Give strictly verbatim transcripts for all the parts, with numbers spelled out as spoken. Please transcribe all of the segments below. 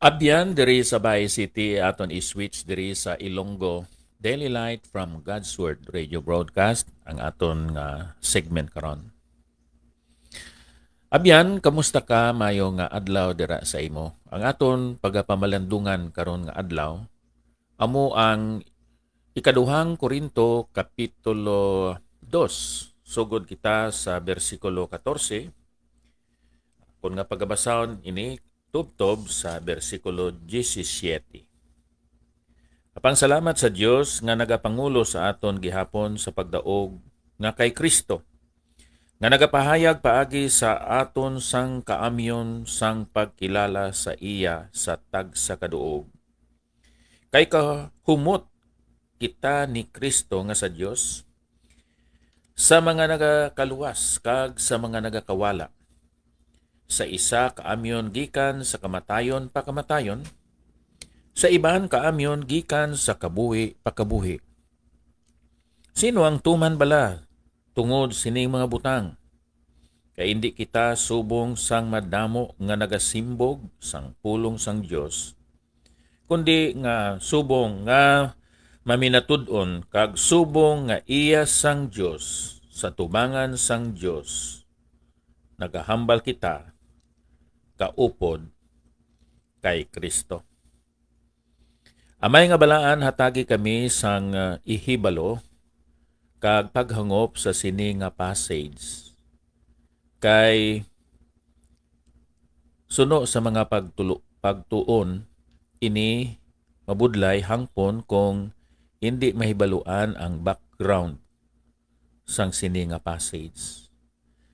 Abyan diri sa Bay City, aton i-switch diri sa Ilonggo Daily Light from God's Word Radio Broadcast, ang aton nga segment karon. Abyan, kamusta ka? Mayo nga adlaw dira sa imo. Ang aton pagapamalandungan karon nga adlaw amo ang ikaduhang Corinto, kapitulo dos. Sugod kita sa bersikulo katorse. Kun nga pagabasahon ini, tubtob sa bersikulo diyesisiete. Apang salamat sa Dios nga nagapangulo sa aton gihapon sa pagdaog nga kay Cristo, nga nagapahayag paagi sa aton sang kaamyon sang pagkilala sa iya sa tagsa ka duog. Kay kahumot kita ni Cristo nga sa Dios, sa mga nagakaluwas kag sa mga nagakawala, sa isa kaamyon gikan sa kamatayon pa kamatayon, sa iban kaamyon gikan sa kabuhi pa kabuhi. Sino ang tuman bala tungod sining mga butang? Kay indi kita subong sang madamo nga nagasimbog sang pulong sang Dios, kundi nga subong nga maminatud-on kag subong nga iya sang Dios, sa tubangan sang Dios nagahambal kita kaupod kay Cristo. Amay nga balaan, hatagi kami sang, uh, ihibalo kag paghangop sa sini nga passage. Kay suno sa mga pagtulo-, pagtuon, ini mabudlay hangpon kung indi mahibaluan ang background sang sini nga passage.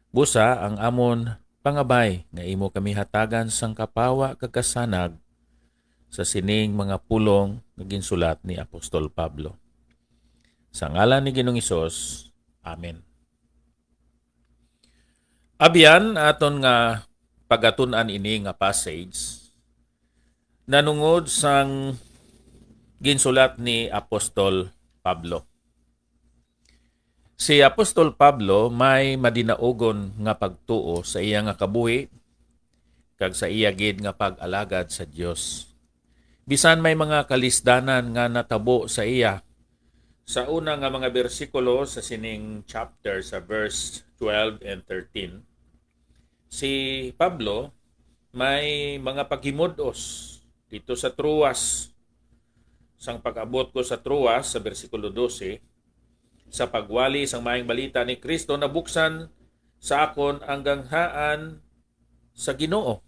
Busa ang amon pangabay nga imo kami hatagan sang kapawa kag kasanag sa sining mga pulong nga ginsulat ni Apostol Pablo. Sa ngalan ni Ginoong Hesus, amen. Abyan, aton nga pagatun-an ini nga passage nanungod sang ginsulat ni Apostol Pablo. Si Apostol Pablo may madinaugon nga pagtuo sa iya nga kabuhi kag sa iya gid nga pag-alagad sa Dios. Bisan may mga kalisdanan nga natabo sa iya, sa una nga mga bersikulo sa sining chapter, sa verse twelve and thirteen, si Pablo may mga paghimud-os dito sa Troas. Sang pag-abot ko sa Troas, sa bersikulo dose, sa pagwali sang Maayong Balita ni Cristo, nabuksan sa akon ang ganghaan sa Ginoo.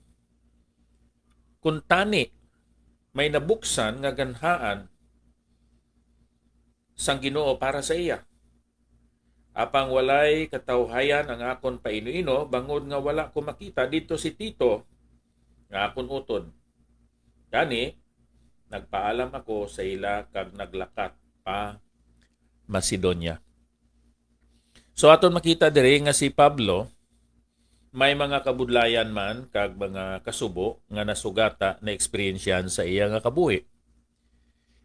Kun tani, may nabuksan nga ganghaan sang Ginoo para sa iya. Apang walay katawhayan ang akon painuino, bangod nga wala ko makita didto si Tito nga akon utod. Gani, nagpaalam ako sa ila kag naglakat pa Macedonia. So, aton makita diri nga si Pablo may mga kabudlayan man kag mga kasubo nga nasugata, na-eksperyensyahan sa iya nga kabuhi.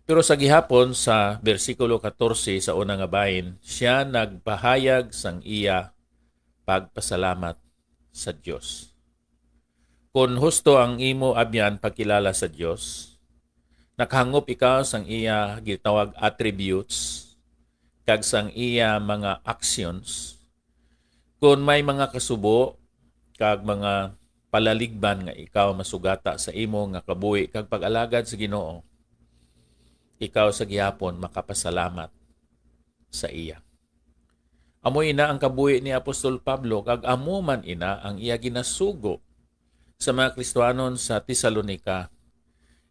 Pero sa gihapon, sa bersikulo katorse sa una nga bahin, siya nagpahayag sang iya pagpasalamat sa Dios. Kon husto ang imo abyan pagkilala sa Dios, nakahangop ikaw sang iya gitawag attributes kag sang iya mga actions. Kon may mga kasubo kag mga palaligban nga ikaw masugata sa imo nga kabuhi kag pag-alagad sa Ginoo, ikaw sa gihapon makapasalamat sa iya. Amo ina ang kabuhi ni Apostol Pablo, kag amo man ina ang iya ginasugo sa mga Kristiyanon sa Tesalonica,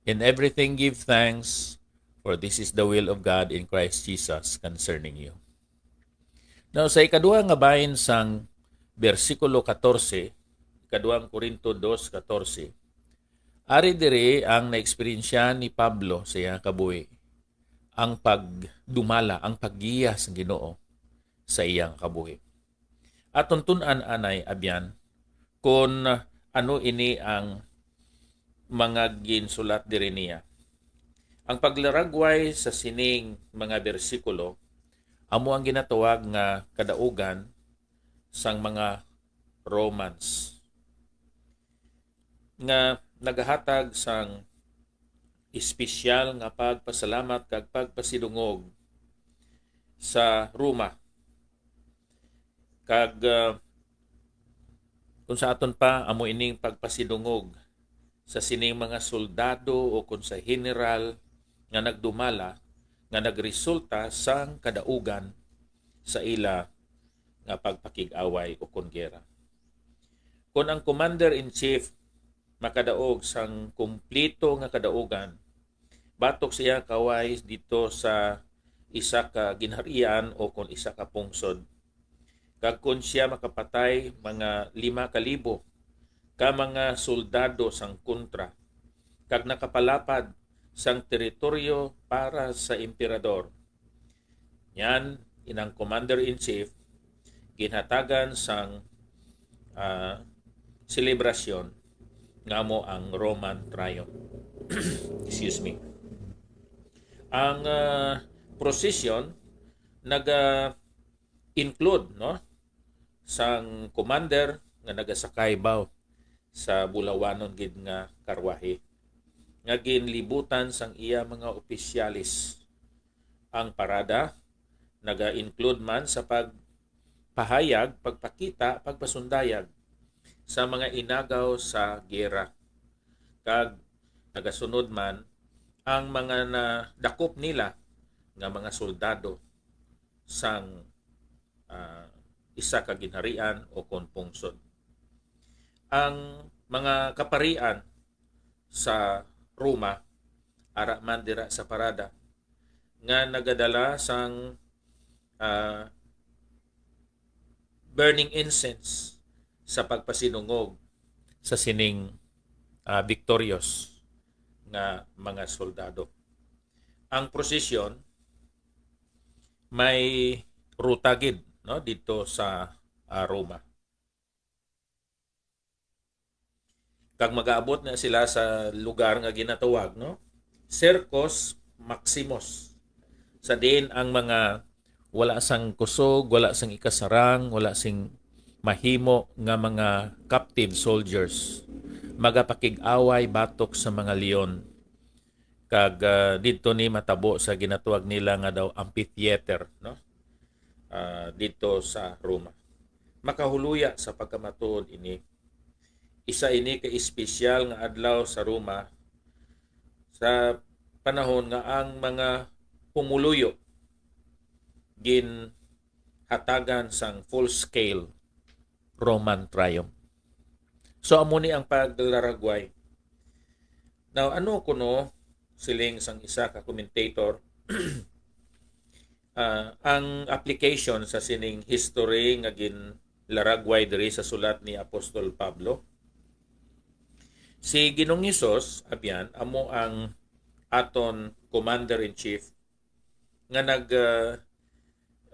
"In everything give thanks, for this is the will of God in Christ Jesus concerning you." Now, sa ikaduha nga bahin sang bersikulo katorse, ikaduhang Corinto dos katorse, ari diri ang naeksperyensya ni Pablo sa iyang kabuhi, ang pagdumala, ang paggiya sa Ginoo sa iyang kabuhi. Aton tun-an anay, abyan, kun ano ini ang mga ginsulat diri niya. Ang paglaragway sa sining mga bersikulo amo ang ginatawag nga kadaugan sang mga Romans, nga nagahatag sang espesyal nga pagpasalamat kag pagpasidungog sa Roma. Kag, ah, kung sa aton pa, amo ining pagpasidungog sa sining mga soldado o kung sa general nga nagdumala nga nagresulta sang kadaugan sa ila nga pagpakig-away o kon gera. Kon ang commander-in-chief makadaog sang kumplito nga kadaugan batok sa iyang kaway dito sa isa ka ginharian o kon isa ka pungsod, kag kon sia makapatay mga lima ka libo ka mga soldado sang kontra, kag nakapalapad sang teritoryo para sa emperador, yan inang commander-in-chief ginhatagan sang, ah, selebrasyon nga amo ang Roman Triumph. Excuse me. Ang, ah, procession naga-include, no, sang commander nga nagasakay baw sa bulawanon gid nga karwahe nga ginlibutan sang iya mga opisyalis. Ang parada naga-include man sa pagpahayag, pagpakita, pagpasundayag sa mga inagaw sa giyera, kag nagasunod man ang mga nadakop nila nga mga soldado sang, ah, isa ka ginharian o kon pungsod. Ang mga kaparian sa Roma ara man dira sa parada nga nagadala sang, ah, burning incense sa pagpasidungog sa sining, ah, victorious nga mga soldado. Ang prosesyon may ruta gid, no, dito sa, ah, Roma. Kag magaabot na sila sa lugar nga ginatawag, no, Circus Maximus, sa diin ang mga wala sang kusog, wala sang ikasarang, wala sing mahimo nga mga captive soldiers magapakig-away batok sa mga leon. Kag, ah, didto ni matabo sa ginatawag nila nga daw amphitheater, no? Ah, didto sa Roma. Makahuluya sa pagkamatuod ini. Isa ini ka espesyal nga adlaw sa Roma, sa panahon nga ang mga pumuluyo ginhatagan sang full-scale Roman Triumph. So, amo ni ang paglaragway. Now, ano kuno, siling sang isa ka commentator, ah, ang application sa sining history nga ginlaragway diri sa sulat ni Apostol Pablo? Si Ginoong Hesus, abyan, amo ang aton commander-in-chief nga nag, ah,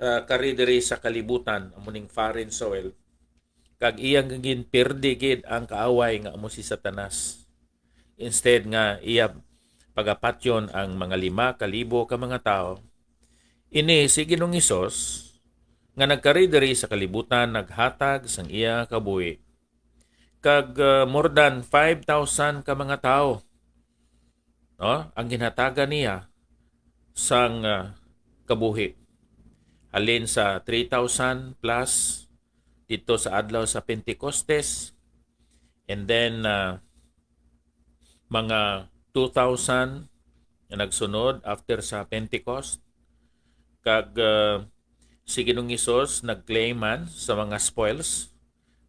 ah, kari diri sa kalibutan, amo ning foreign soil, kag iya nga ginpirdi gid ang kaaway nga amo si Satanas. Instead nga iya pagapatyon ang mga lima ka libo ka mga tawo, ini si Ginoong Hesus nga nagkari diri sa kalibutan naghatag sang iya kabuhi kag, ah, more than five thousand ka mga tawo, no, ang ginhatagan niya sang, ah, kabuhi. Halin sa three thousand plus dito sa adlaw sa Pentecostes, and then, ah, mga two thousand nga nagsunod after sa Pentecost. Kag, ah, si Ginoong Hesus nag-claim man sa mga spoils,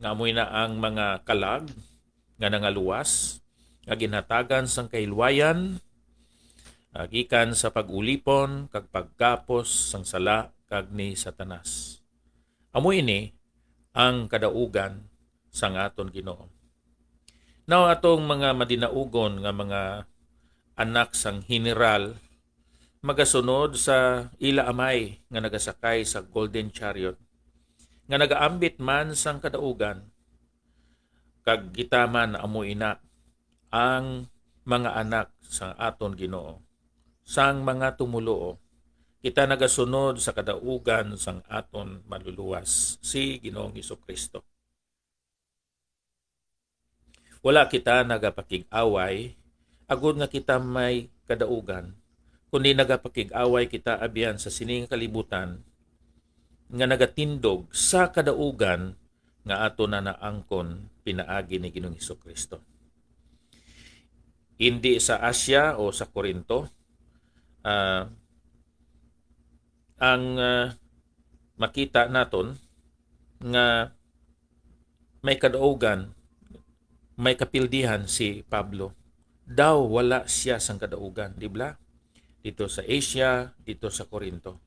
nga amoy na ang mga kalag nga nangaluwas, nga ginhatagan sang kahilwayan, ah, gikan sa pag-ulipon kag pagkapos sang sala kag ni Satanas. Amo ini ang kadaugan sang aton Ginoo. Now, atong mga madinaugon nga mga anak sang general magasunod sa ila amay nga nagasakay sa golden chariot, nga nagaambit man sang kadaugan, kag kita man amo ina ang mga anak sang aton Ginoo, sang mga tumoluo. Kita nagasunod sa kadaugan sang aton Manluluwas, si Ginoong Jesu-Cristo. Wala kita nagapakig-away agod nga kita may kadaugan, kundi nagapakig-away kita abyan sa sining kalibutan nga nagatindog sa kadaugan nga ato na naangkon pinaagi ni Ginoong Jesu-Cristo. Indi sa Asia o sa Corinto, ah, ang, ah, makita naton nga may kadaugan, may kapildihan si Pablo. Daw wala siya sang kadaugan, di ba? Dito sa Asia, dito sa Corinto.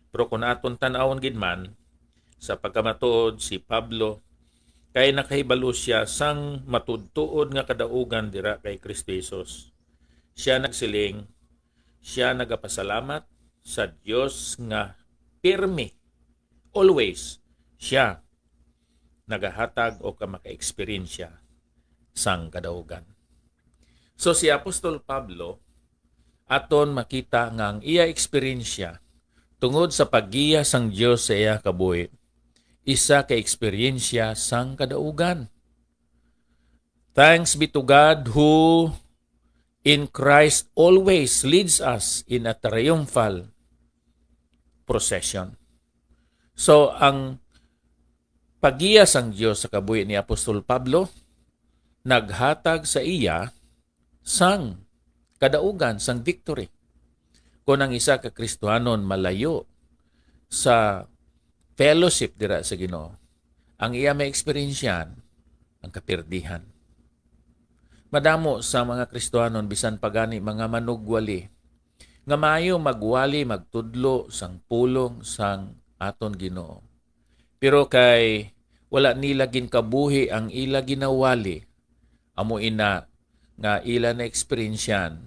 Pero kung aton tan-awon gid man, sa pagkamatuod, si Pablo, kay nakahibalo siya sang matuod-tuod nga kadaugan dira kay Kristo Jesus. Siya nagsiling, siya nagapasalamat sa Dios nga pirmi, always, siya nagahatag o ka maka-eksperyensya sang kadaugan. So, si Apostol Pablo, aton makita nga ang iya eksperyensya tungod sa paggiya sang Dios sa iya kabuhi, isa ka eksperyensya sang kadaugan. Thanks be to God who in Christ always leads us in a triumphal procession. So, ang paggiya sang Dios sa kabuhi ni Apostol Pablo naghatag sa iya sang kadaugan, sang victory. Kung ang isa ka Kristiyanon malayo sa fellowship dira sa Ginoo, ang iya maeksperiensyahan ang kapirdihan. Madamo sa mga Kristiyanon, bisan pa gani mga manugwali, nga maayo magwali, magtudlo sang pulong sang aton Ginoo. Pero kay wala nila ginkabuhi ang ila ginawali, amo ina nga ila naeksperyensyahan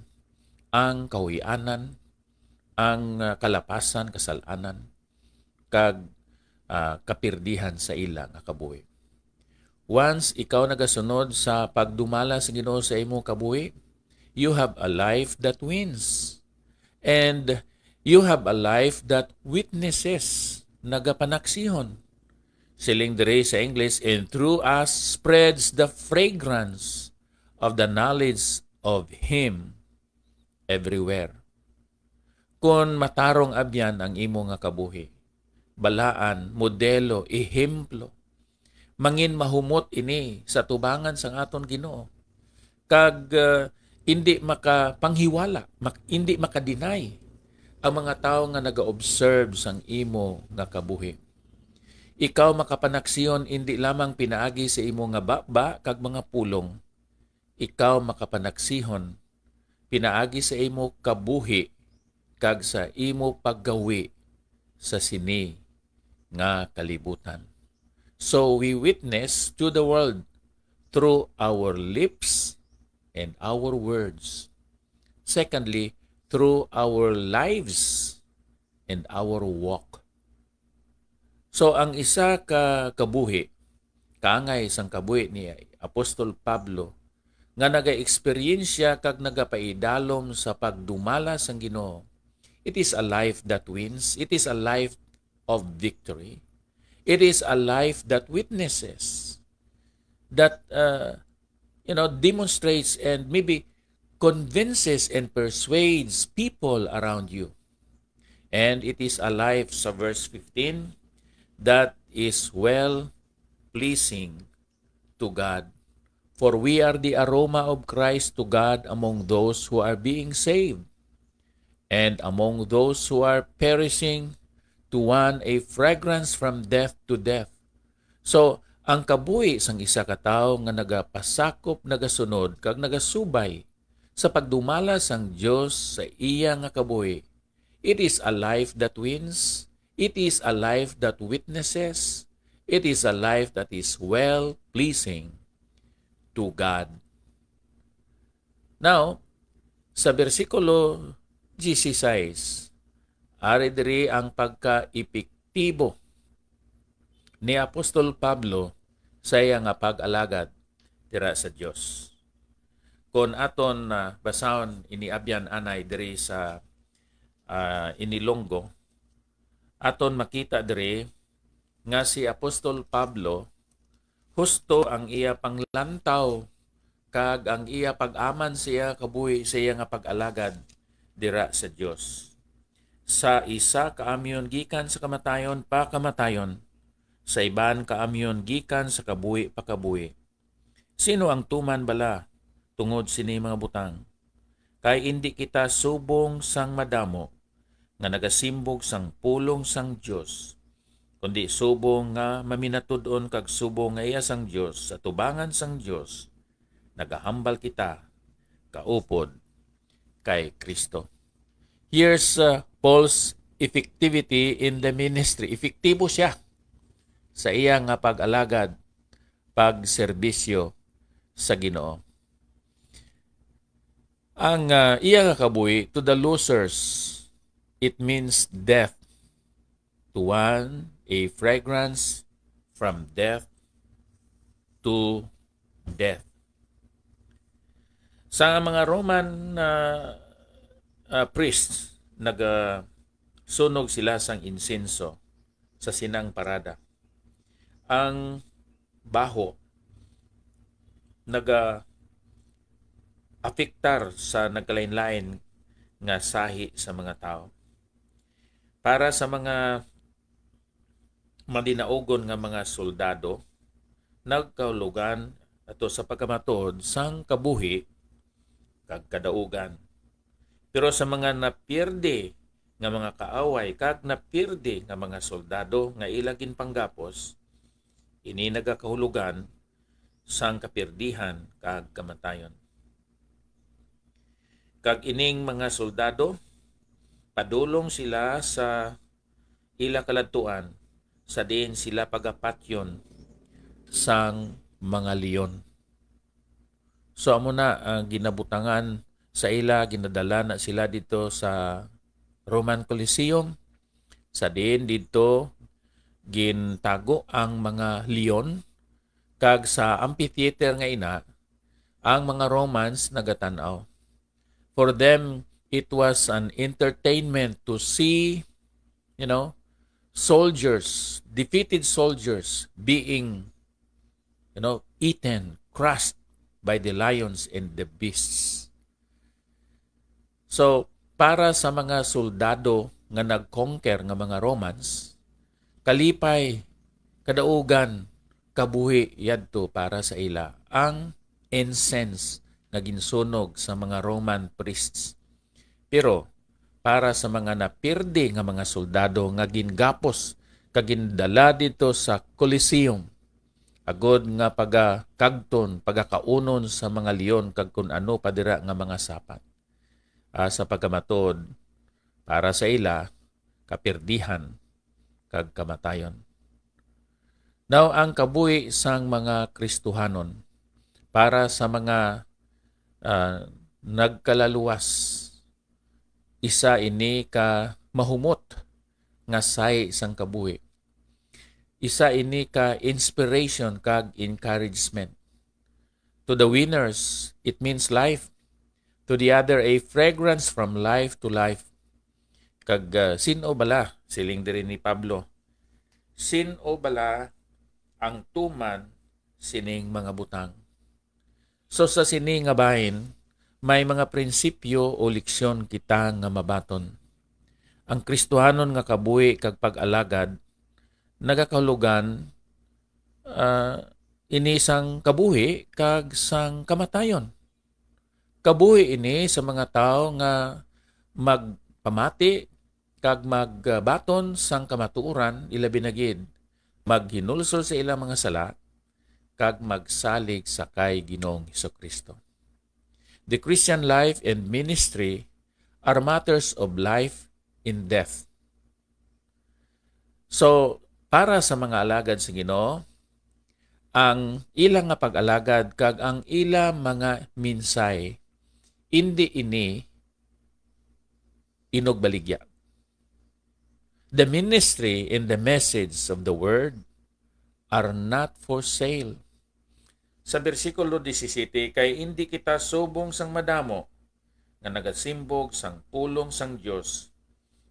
ang kahuy-anan, ang, ah, kalapasan, kasal-anan, kag, ah, kapirdihan sa ila nga kabuhi. Once ikaw nagasunod sa pagdumala sa Ginoo sa imo kabuhi, you have a life that wins. And you have a life that witnesses, nagapanaksihon. Siling diri sa English, "And through us spreads the fragrance of the knowledge of Him everywhere." Kon matarong abyan ang imo nga kabuhi, balaan, modelo, ehemplo, mangin mahumot ini sa tubangan sang aton Ginoo, kag, uh, indi makapanghiwala, mak-, indi makadinay ang mga tawo nga naga-observe sang imo nga kabuhi. Ikaw makapanaksihon indi lamang pinaagi sa imo nga baba kag mga pulong, ikaw makapanaksihon pinaagi sa imo kabuhi kag sa imo paggawi sa sini nga kalibutan. So we witness to the world through our lips and our words. Secondly, through our lives and our walk. So, ang isa ka kabuhi, kaangay sang kabuhi ni Apostol Pablo, nga nagaeksperyensya kag nagapaidalom sa pagdumala sang Ginoo, it is a life that wins. It is a life of victory. It is a life that witnesses, that, uh, you know, demonstrates and maybe convinces and persuades people around you. And it is a life, sa verse fifteen, that is well pleasing to God. For we are the aroma of Christ to God among those who are being saved, and among those who are perishing, to one a fragrance from death to death. So, ang kabuhi sang isa ka tawo nga nagapasakop, nagasunod, kag nagasubay sa pagdumala sang Dios sa iya nga kabuhi, it is a life that wins, it is a life that witnesses, it is a life that is well pleasing to God. Now, sa bersikulo dieciséis, ari diri ang pagka-epektibo ni Apostol Pablo sa iya nga pag-alagad dira sa Dios. Kon aton, ah, basahon ini abyan anay diri sa, ah, Inilonggo, aton makita diri nga si Apostol Pablo, husto ang iya panglantaw kag ang iya pag-aman sa iya kabuhi sa iya nga pag-alagad dira sa Dios. Sa isa ka amyon gikan sa kamatayon pa kamatayon, sa iban ka amyon gikan sa kabuhi pa kabuhi. Sino ang tuman bala tungod sini mga butang? Kay indi kita subong sang madamo nga nagasimbog sang pulong sang Dios, kundi subong nga maminatud-on kag subong nga iya sang Dios, sa tubangan sang Dios, nagahambal kita kaupod kay Kristo. Here's, uh, Paul's effectivity in the ministry. Epektibo siya sa iya nga pag-alagad, pagserbisyo sa Ginoo. Ang, uh, iya nga kabuhi, to the losers, it means death. To one, a fragrance from death to death. Sa mga Roman, ah, ah, priests, nagasunog sila sang insenso sa sinang parada. Ang baho naga-apektar sa nagkalain-lain nga sahi sa mga tawo. Para sa mga malinaugon nga mga soldado, nagkahulogan ato sa pagkamatuod sang kabuhi kag kadaugan. Pero sa mga napierde nga mga kaaway kag napierde nga mga soldado nga ila ginpanggapos, ini nagakahulogan sang kapirdihan kag kamatayon. Kag ining mga soldado, padulong sila sa ila kaladtuan, sa diin sila pagapatyon sang mga leon. So, amo na ang ginabutangan sa ila, ginadala na sila dito sa Roman Coliseum, sa diin dito gintago ang mga leon, kag sa amphitheater nga ina, ang mga Romans nagatan-aw. For them, it was an entertainment to see, you know, soldiers, defeated soldiers being, you know, eaten, crushed by the lions and the beasts. So, para sa mga soldado nga nag-conquer nga mga Romans, kalipay, kadaugan, kabuhi yadto para sa ila ang incense nga ginsunog sa mga Roman priests. Pero para sa mga napirdi nga mga soldado nga gingapos kag gindala didto sa Coliseum, agod nga pagakagton, pagakaunon sa mga leon kag kun ano pa dira nga mga sapat. Ah, sa pagkamatuod, para sa ila, kapirdihan kag kamatayon. Now, ang kabuhi sang mga Kristohanon para sa mga, ah, nagkalaluwas, isa ini ka mahumot nga sahi sang kabuhi. Isa ini ka inspiration kag encouragement. To the winners, it means life. To the other, a fragrance from life to life. Kag, ah, sin-o bala, siling diri ni Pablo, sin-o bala ang tuman sining mga butang? So, sa sini nga bahin, may mga prinsipyo o leksyon kita nga mabaton. Ang Kristohanon nga kabuhi kag pag-alagad nagakahulugan, ah, ini sang kabuhi kag sang kamatayon. Kabuhi ini sa mga tawo nga magpamati kag magbaton sang kamatuoran, ilabi na gid maghinulsol sa ilang mga sala kag magsalig sa kay Ginoong Jesu-Cristo. The Christian life and ministry are matters of life and death. So, para sa mga alagad sa Ginoo, ang ila nga pag-alagad kag ang ila mga minsay, indi ini inugbaligya. The ministry and the message of the word are not for sale. Sa bersikulo disisiyete, kay indi kita subong sang madamo nga nagasimbog sang pulong sang Dios,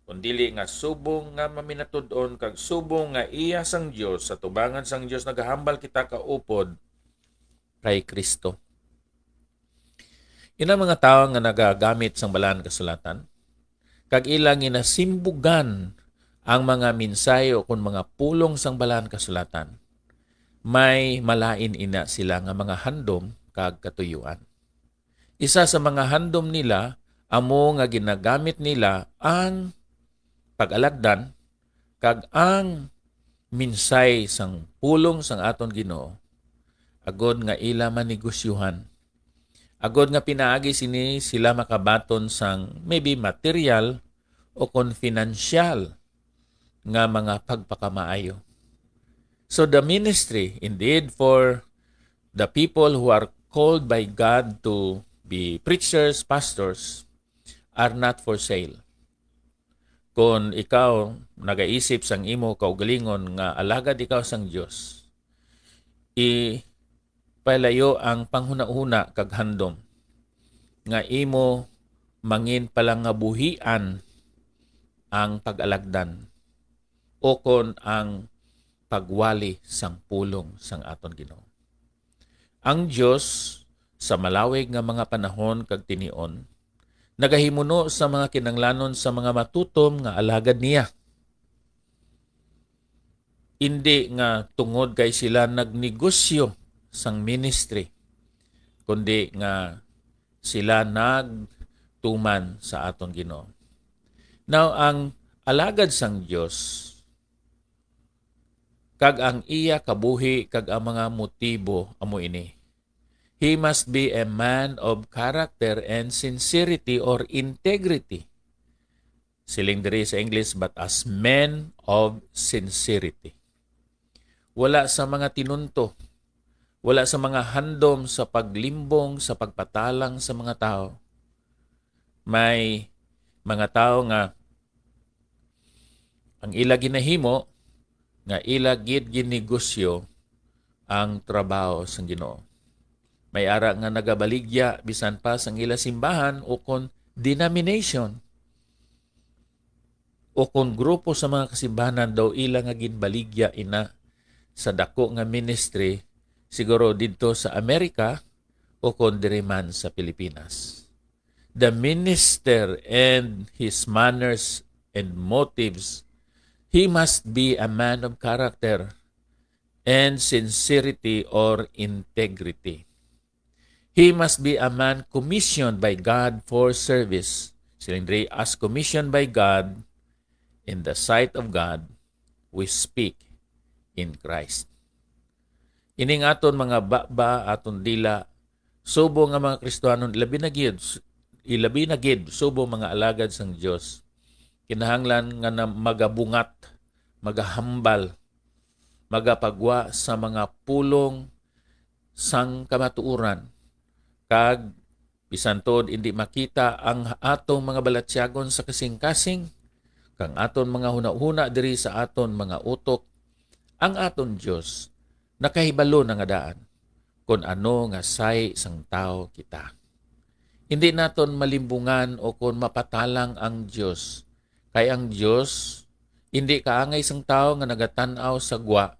kondili nga subong nga maminatud-on kag subong nga iya sang Dios, sa tubangan sang Dios nagahambal kita kaupod kay Cristo. Inang mga tawo nga nagagamit sang Balaan Kasulatan, kag ila ginasimbugan ang mga mensahe o kon mga pulong sang Balaan Kasulatan, may malain ina sila nga mga handom kag katuyuan. Isa sa mga handom nila amo nga ginagamit nila ang pag-alagdan kag ang mensahe sang pulong sang aton Ginoo, agod nga ila manegosyohan, agod nga pinaagi sini sila makabaton sang maybe material o kon financial nga mga pagpakamaayo. So the ministry, indeed, for the people who are called by God to be preachers, pastors, are not for sale. Kon ikaw nagaisip sang imo kaugalingon nga alagad ikaw sang Dios, ipalayo ang panghunahuna kag handom nga imo mangin palangabuhian ang pag-alagdan ukon ang pagwali sang pulong sang aton Ginoo. Ang Dios sa malawig nga mga panahon kag tinion nagahimuno sa mga kinahanglanon sa mga matutom nga alagad niya. Indi nga tungod kay sila nagnegosyo sang ministry, kundi nga sila nagtuman sa aton Ginoo. Now, ang alagad sang Dios kag ang iya kabuhi kag ang mga motibo amo ini. He must be a man of character and sincerity or integrity. Siling diri sa English, but as men of sincerity. Wala sa mga tinunto, wala sa mga handom sa paglimbong, sa pagpatalang sa mga tawo. May mga tawo nga ang ila ginahimo nga ila gid ginegosyo ang trabaho sang Ginoo. May ara nga nagabaligya bisan pa sang ila simbahan ukon denomination ukon grupo sa mga kasimbahanan, daw ila nga ginbaligya ina sa dako nga ministry, siguro didto sa Amerika ukon diri man sa Pilipinas. The minister and his manners and motives, he must be a man of character and sincerity or integrity. He must be a man commissioned by God for service. Siling diri, as commissioned by God, in the sight of God, we speak in Christ. Ining aton mga baba, aton dila, subong nga mga Kristiyanon, ilabi na gid, ilabi na gid subong mga alagad sang Dios, kinahanglan nga na magabungat, magahambal, magapagwa sa mga pulong sang kamatuoran, kag bisan tuod indi makita ang atong mga balatyagon sa kasing-kasing, kang aton mga hunahuna diri sa aton mga utok, ang aton Dios nakahibalo na nga daan kon ano nga sahi sang tawo kita. Indi naton malimbungan o kon mapatalang ang Dios, kay ang Dios indi kaangay sang tawo nga nagatan-aw sa gwa.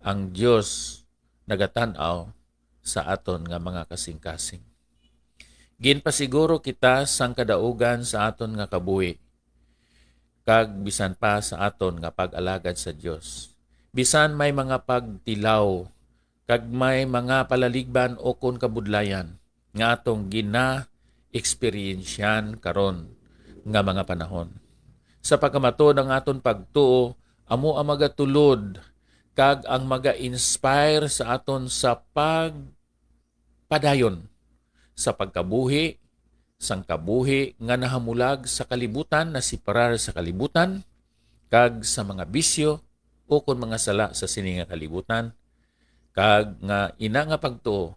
Ang Dios nagatan-aw sa aton nga mga kasing-kasing. Ginpasiguro kita sang kadaugan sa aton nga kabuhi, kag bisan pa sa aton nga pag-alagad sa Dios. Bisan may mga pagtilaw, kag may mga palaligban o kon kabudlayan nga atong gina-eksperyensyan karon nga mga panahon. Sa pagkamatud, ang aton pagtuo amo ang magatulod kag ang maga-inspire sa aton sa pagpadayon sa pagkabuhi sang kabuhi nga nahamulag sa kalibutan, nasiparar sa kalibutan, kag sa mga bisyo ukon mga sala sa sini nga kalibutan, kag nga ina nga pagtuo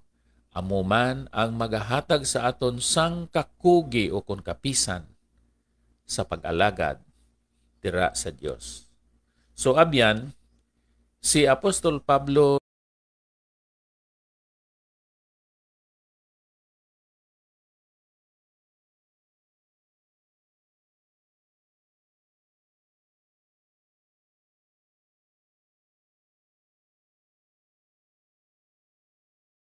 amo man ang magahatag sa aton sang kakugi ukon kapisan sa pag-alagad dira sa Dios. So, abyan, si Apostol Pablo